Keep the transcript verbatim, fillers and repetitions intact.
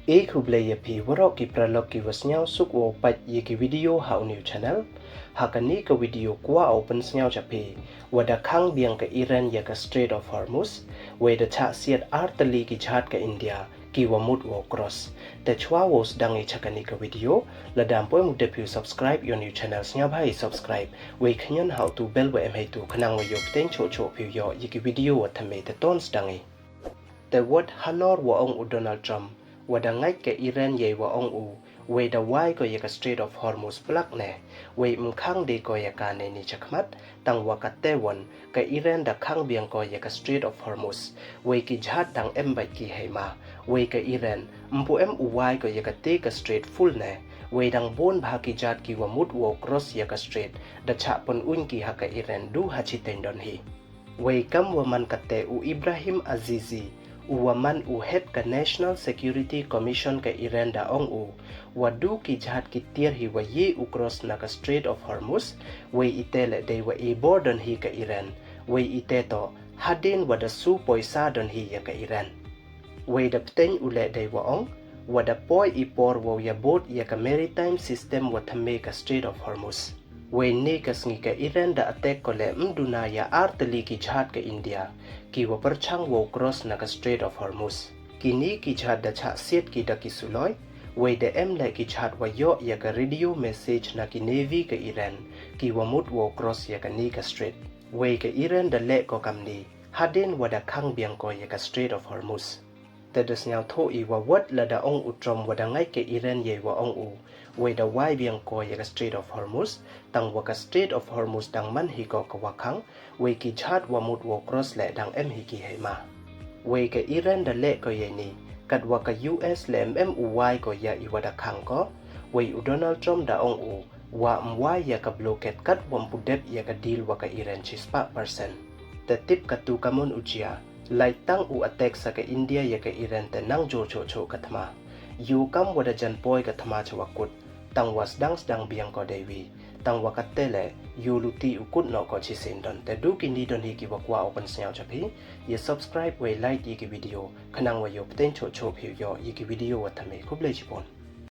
E khublei ya phi waroh ki paralok ki wa sniawsuk wow pait ya ki video ha u new channel. Ha kani ka video kwah u pynsniaw cha phi, wa da khang biang ka Iran ya ka Strait of Hormuz, wei da chah siat ar tylli ki jahaj ka India ki wa mut wow cross. Te chwa wow sdang i cha kani ka video, lada ym pu em u dep phi u subscribe ya u new channel, sniawbha i subscribe, wei khñion ha u tu bell wa em heitu khnang wa yoh pteng choh choh phi u yoh ya ki video wa thymme. Te ton sdang i. Te wat halor wa ong u Donald Trump, wa da ngait ka Iran yei wa ong u, wei da wai ko ya ka Strait of Hormuz plak ne, wei ym khang de ko ya ka neini chakhmat, tang wa ka te wan, ka Iran da khang biang ko ya ka Strait of Hormuz, wei ki jahaj dang em bait ki heima, wei ka Iran ym pu em u wai ko ya ka te ka strait full ne, wei dang bun bha ki jahaj ki wa mut wow cross ya ka strait, da chah pynuñ ki ha ka Iran du ha chiteng don hi. Wei kam wa man ka te u Ibrahim Azizi, u wa man u head ka National Security Commission ka Iran da ong u, wa du ki jahaj ki tiar hi wa ye u cross na ka Strait of Hormuz, wei i te le dei wa e bor don hi ka Iran, wei i te to hadien wa da su poisa don hi ya ka Iran. Wei da pteng u le dei wa ong, wa da poi i por wow ya bud ya ka maritime system wa thymme ka Strait of Hormuz. Wei ne ka sngi ka Iran da attack ko le ym duna ya ar tylli ki jahaj ka India, ki wa pyrchang wow cross na ka Strait of Hormuz. Kini ki jahaj da chah siat ki da ki suloi, wei da em le ki jahaj wa yoh ya ka radio message na ki navy ka Iran, ki wa mut wow cross ya kani ka strait. Wei ka Iran da leh ko kamni, hadien wa da khang biang ko ya ka Strait of Hormuz. Te da sniawthuh i wa wat lada ong u Trump wa da ngait ka Iran yei wa ong u, wei da wai biang ko ya ka Strait of Hormuz, tang wa ka Strait of Hormuz dang man hi ko ka wa khang, wei ki jahaj wa mut wow cross le dang em hi ki heima. Wei ka Iran da leh ko yei ni, kat wa ka U S le ym em u wai ko ya i wa da khang ko, wei u Donald Trump da ong u, wa ym wai ya ka blockade kat wa ym pu dep ya ka deal wa ka Iran chispah percent. Te tip katu ka mon u jia, lai tang u attack sa ka India ya ka Iran te nang jur choh choh ka thma. Yoh kam wa da jan poi ka thma cha wa kut, tang wa sdang sdang biang ko dei wi, tang wa ka te le, yoh luti u kut noh ko chisien don. Te du kini don hi ki wa kwah u pynsniaw cha phi, ya subscribe wei like ya ki video, khnang wa yoh pteng choh choh phi u yoh ya ki video wa thymme. Khublei chibun.